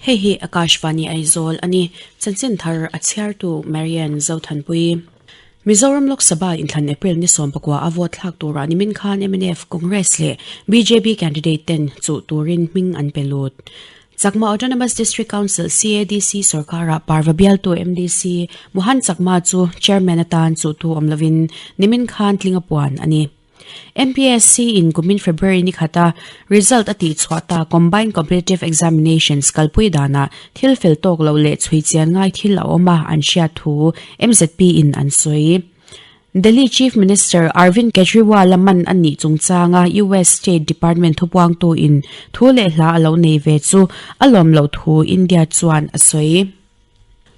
Hei hi Akashvani Aizawl a ni. Chanchin thar a chhiartu Marian Zothanpui. Mizoram Lok Sabha inthlan April ni 19 a vote thlak turah nimin khan mnf, Congress leh bjp candidate ten chuh turin hming an pe lut. Chakma Autonomous District Council, CADC, sorkara parva bialtu MDC Mohan Chakma chu chairman atan chuhtu awm lovin nimin khan tling a puan a ni. MPSC in kumin February ni khata result a tihchhuah ta Combined Competitive Examinations kalpui danah thil fel tawk loh leh chhui chian ngai thil a awm a an hriat thu MZP in an sawi. Delhi Chief Minister Arvind Kejriwal-a man a nih chungchanga US State Department thupuangtu in thu leh hla a lo nei ve chu a lawm loh thu India chuan a sawi.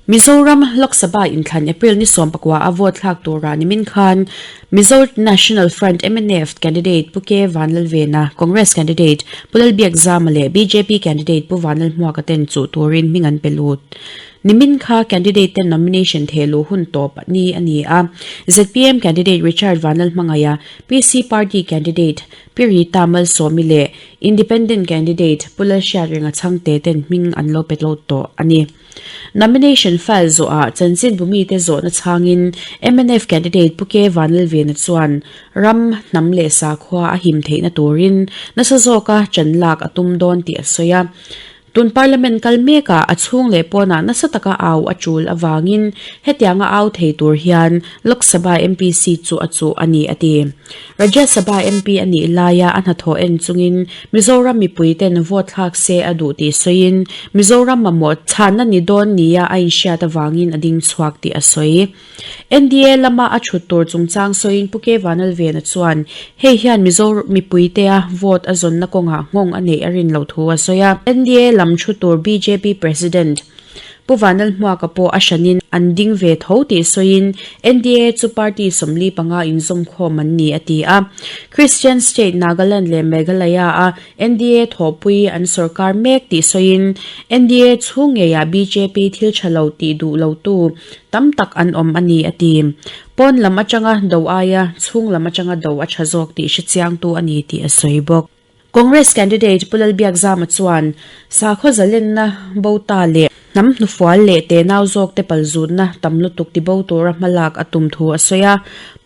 Mizoram Lok Sabha inthlan April ni 19 a vote thlak turah nimin khan Mizo National Front, mnf, candidate Pu K Vanlalvena, Congress candidate Pu Lalbiakzama leh bjp candidate Pu Vanlalhmuaka ten chuh turin hming an pe lut. Nimin kha candidate ten nomination thehluh hun tawp ni a ni a. Zpm candidate Richard Vanlalhmangaia, PC party candidate Pi Rita Malsawmi leh Independent candidate Pu Lalhriatrenga Chhangte ten hming an lo pe lo tawh a ni. Nomination file zawhah chanchinbu mite zawhna chhangin mnf candidate Pu K Vanlalvena chuan ram, hnam leh sakhua a him theihna turin nasa zawka chan lak a tum dawn tih a sawi a. Tun Parliament kal mekah a chhung leh pawnah nasa taka au a tul avangin hetianga au thei tur hian Lok Sabha MP seat chu a chuh a ni a ti. Rajya Sabha MP a nih laia a hnathawh en chungin Mizoram mipuiten vote thlak se a duh tih sawiin Mizoram mamawh chhanna ni dawn nia a inhriat avangin a ding chhuak tih a sawi. NDA lama a thut tur chungchang sawiin Pu K Vanlalvena chuan hei hian Mizo mipuitea vote a zawnna kawngah nghawng a neih a rin loh thu a sawi a. NDA lam thu tur bjp President Pu Vanlalhmuaka pawh a hranin an ding ve tho tih sawiin NDA chu party 45 inzawmkhawm an ni a ti a. Christian state Nagaland leh Meghalaya-a NDA thawhpui an sawrkar mek tih sawiin NDA chhung ngeiah bjp thil tha lo tih duh lotu tam tak an awm a ni a ti. Pawn lam atanga do aia chhung lam atanga do a tha zawk tih hrechiangtu a ni tih a sawi bawk. Congress candidate Pu Lalbiakzama chuan sakhaw zalenna bo ta leh hnam hnufual leh tenau zawkte palzutna tam lutuk tibo tura hmalak a tum thu a sawi a.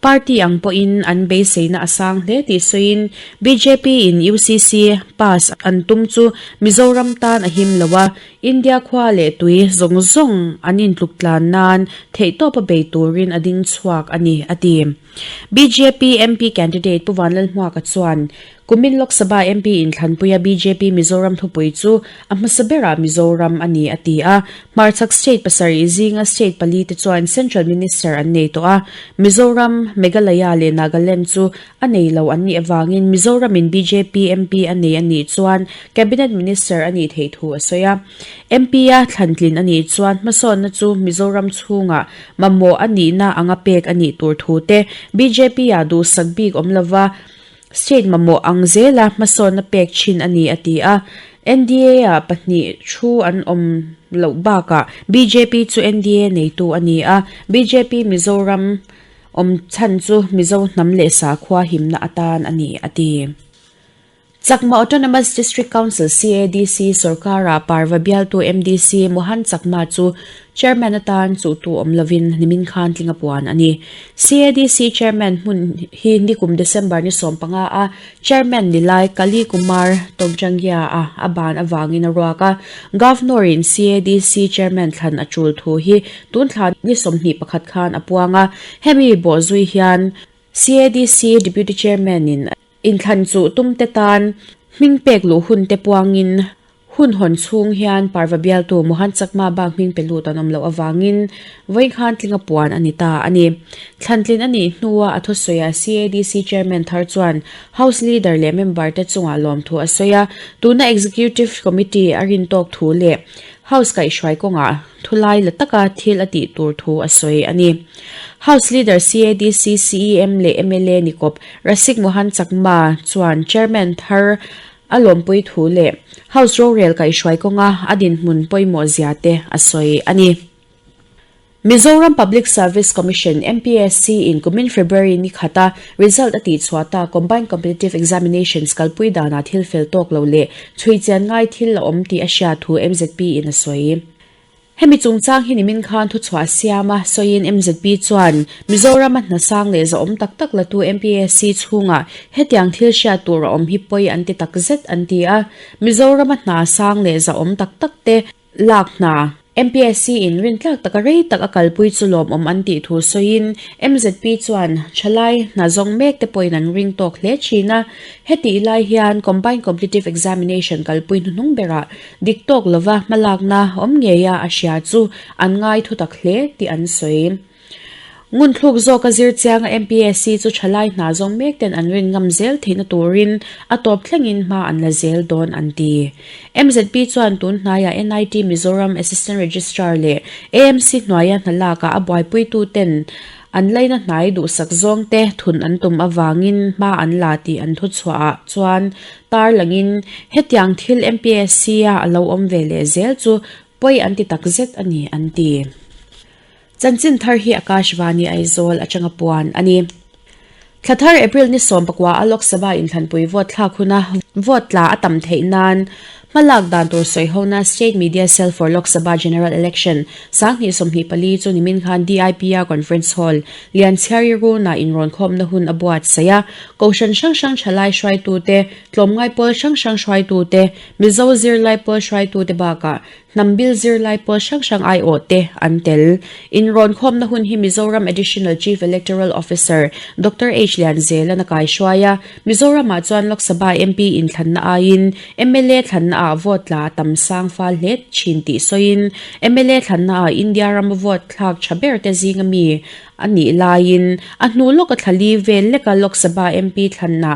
Party ang pawhin an beiseina a sang hle tih sawiin bjp in UCC pass an tum chu Mizoram tan a him lo a, India khua leh tui zawng zawng an intluk tlan nan theihtawpa bei turin a ding chhuak a ni, a ti. Bjp MP candidate Pu Vanlalhmuaka chuan Kumin Lok Sabha MP inthlanpuia bjp Mizoram thupui chu a hmasa berah Mizoram a ni a ti a. Hmarchhak state pasarih zinga state pali te chuan Central Minister an nei tawh a. Mizoram, Meghalaya leh Nagaland chu a nei lo an nih avangin Mizoramin bjp MP a nei a nih chuan Cabinet Minister a nih theih thu a sawi a. MP a thlantlin a nih chuan hmasawnna chu Mizoram chhungah mamawh a nihna anga pek a nih tur thu te bjp ah duhsak bik awm lova State mamawh ang zela hmasawnna pek thin a ni a ti a. NDA ah pahnih thu an awm loh bakah bjp chu NDA neitu a ni a, bjp Mizoram awm chhan chu Mizo hnam leh sakhua himna atan a ni a ti. Chakma Autonomous District Council, CADC, sorkara parva bialtu MDC Mohan Chakma chu Chairman atan chuhtu awm lovin nimin khan tling a puan a ni. CADC Chairman hmun hi nikum December ni 15 a Chairman ni lai Kali Kumar Tongchangya a a ban avangin a ruak a. Governor in CADC Chairman thlan a tul thu hi tun thla ni 21 khan a puang a. Hemi bawhzui hian CADC Deputy Chairman in Inthlan chuh tumte tan hming pek luh hun te puangin hun hawn chhung hian parva bialtu Mohan Chakma bak hming pe lut an awm loh avangin vawinkhan tlinga puan a ni ta a ni. Thlantlin a nih hnua a thusawiah CADC Chairman thar chuan House Leader leh member te chungah lawmthu a sawi a, tuna Executive Committee a rintawk thu leh House kaihhruai kawngah thulai la taka thil a tih tur thu a sawi a ni. House Leader CADC CEM leh mla ni kawp Rasik Mohan Chakma chuan Chairman thar a lawmpui thu leh House rorel kaihhruai kawnga a dinhmun pawimawh zia te a sawi a ni. Mizoram Public Service Commission, MPSC, in kumin February ni khata result a tihchhuah ta Combined Competitive Examinations kalpui danah thil fel tawk lo leh chhui chian ngai thil a awm tih a hriat thu MZP in a sawi. Hemi chungchang hi nimin khan thuchhuah siam a sawiin MZP chuan Mizorama hna sang leh zahawm tak tak latu MPSC chhungah hetiang thil hriat tur a awm hi pawi an ti takzet an ti a. Mizorama hna sang leh zahawm tak tak te Lak hna, MPSC in rintlak taka rei tak a kalpui chu lawmawm an tih thu sawiin MZP chuan thalai hna zawng mek te pawhin an ring tawk hle thin a. Hetih lai hian Combined Competitive Examination kalpui hnuhnung berah dik tawk lova hmalakna awm ngeia a hria chu an ngai thutak hle tih an sawi. Ngunthluk zawka zir chianga MPSC chu thalai hna zawng mek ten an rin ngam zel theihna turin a tawp thlengin hma an la zel dawn an ti. MZP chuan tun hnaiah NIT Mizoram Assistant Registrar leh AMC hnuaia hna lakah a buaipuitu ten an laina hnai duhsak zawng te thun an tum avangin hma an la tih an thuchhuahah chuan tarlangin hetiang thil MPSC-a a lo awm ve leh zel chu pawi an ti takzet a ni an ti. Chanchin thar hi Akashvani Aizawl atanga puan a ni. Thla thar April ni 19 a Lok Sabha inthlanpui vote thlak huna vote tla a tam theih nan hmalak dan tur sawihona State Media Cell for Lok Sabha General Election 2024 chu nimin khan DIPR Conference Hall Lianchhiari Runa inrawnkhawmna hun a buatsaih a. Kohhran hrang hrang thalai hruaitute, tlawmngai pawl hrang hrang hruaitute, Mizo zirlai pawl hruaitute bakah Hnam bil zirlai pawl hrang hrang aiawh te an tel. Inrawnkhawmna hun hi Mizoram Additional Chief Electoral Officer Doctor H Lianzela'n a kaihruai a, Mizoramah chuan Lok Sabha MP inthlanna aiin mla thlanna ah vote tla a tam sang fal hle thin tih sawiin mla thlanna ah India rama vote thlak tha ber te zinga mi a nih laiin a hnu lawka thla li vel leka Lok Sabha MP thlanna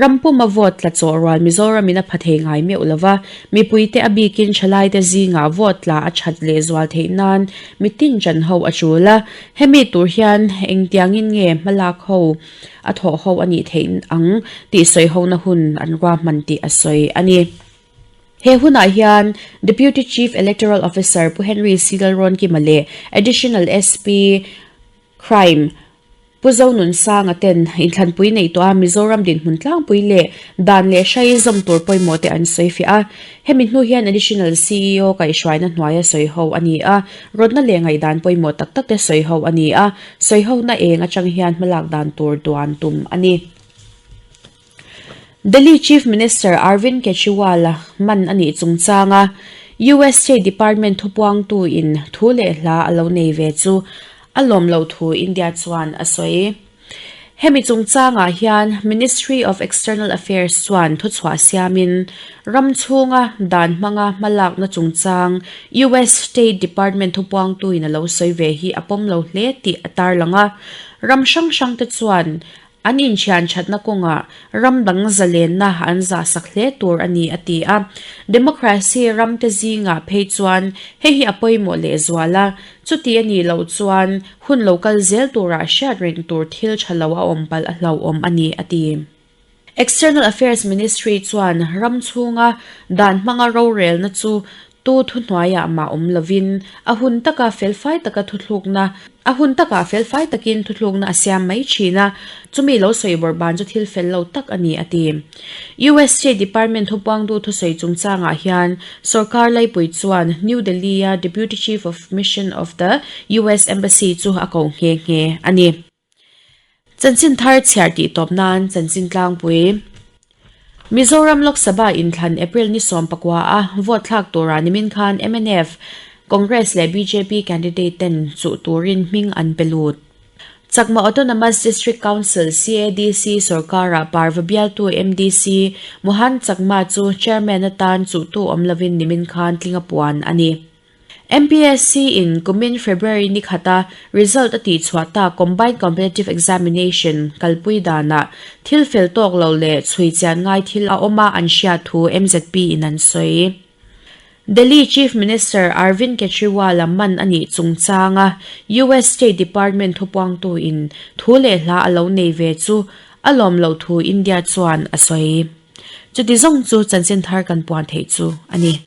Ram puma vote tla chawh rual Mizoramin a pha thei ngai meuh lo va, mipuite a bikin thalaite zingah vote tla a that lehzual theih nan mitin chan ho a tul a. Hemi tur hian engtiangin nge hmalak ho a thawh ho a nih theih ang tih sawi hona hun an ruahman tih a sawi a ni. He hunah hian Deputy Chief Electoral Officer Pu Henry C. Lalrawnkima leh Additional SP, Crime, Pu Zonunsanga ten inthlanpui neih tawh a Mizoram dinhmun tlangpui leh dan leh hrai zawm tur pawimawh te an sawi fiah a. Hemi hnu hian Additional CEO kaihhruaina hnuaia sawi ho a ni a, rawtna leh ngaihdan pawimawh tak tak te sawi ho a ni a, sawi hona eng atang hian hmalak dan tur duan tum a ni. Delhi Chief Minister Arvind Kejriwal-a man a nih chungchanga US State Department thupuangtu in thu leh hla a lo nei ve chu a lawm loh thu India chuan a sawi. Hemi chungchangah hian Ministry of External Affairs chuan thuchhuah siamin ram chhunga dan hmanga hmalakna chungchang US State Department thupuangtu in a lo sawi ve hi a pawm lo hle tih a tarlang a. Ram hrang hrangte chuan An inthian thatna kawngah ram dang zalenna an zahsak hle tur a ni, a ti a. Democracy ramte zingah phei chuan hei hi a pawimawh lehzual a, chuti a nih loh chuan hun lo kal zel turah hriat reng tur thil tha lo a awm palh a hlauhawm a ni, a ti. External Affairs Ministry chuan ram chhunga dan hmanga rorelna chu Tu thuhnuaiah mah awm lovin a hun taka felfai taka thuthlukna a hun takah felfai takin thuthlukna a siam mai thin a, chumi lo sawi bawrh ban chu thil fel lo tak a ni, a ti. US State Department thupuangtu thusawi chungchangah hian sorkar laipui chuan New Delhi-a Deputy Chief of Mission of the US Embassy chu a ko nghe nghe a ni. Chanchin thar chhiar tih tawp nan chanchin tlangpui. Mizoram Lok Sabha inthlan April ni 19 a vote thlak turah nimin khan mnf, Congress leh bjp candidate ten chuh turin hming an pe lut. Chakma Autonomous District Council, CADC, sorkarah parva bialtu MDC Mohan Chakma chu chairman atan chuhtu awm lovin nimin khan tlinga puan a ni. MPSC in kumin February ni khata result a tihchhuah tak Combined Competitive Examination kalpui danah thil fel tawk lo leh chhui chian ngai thil a awm a an hriat thu MZP in an sawi. Delhi Chief Minister Arvind Kejriwal-a man a nih chungchanga US State Department thupuangtu in thu leh hla a lo nei ve chu a lawm loh thu India chuan a sawi. Chuti zawng chu chanchin thar kan puan theih chu a ni.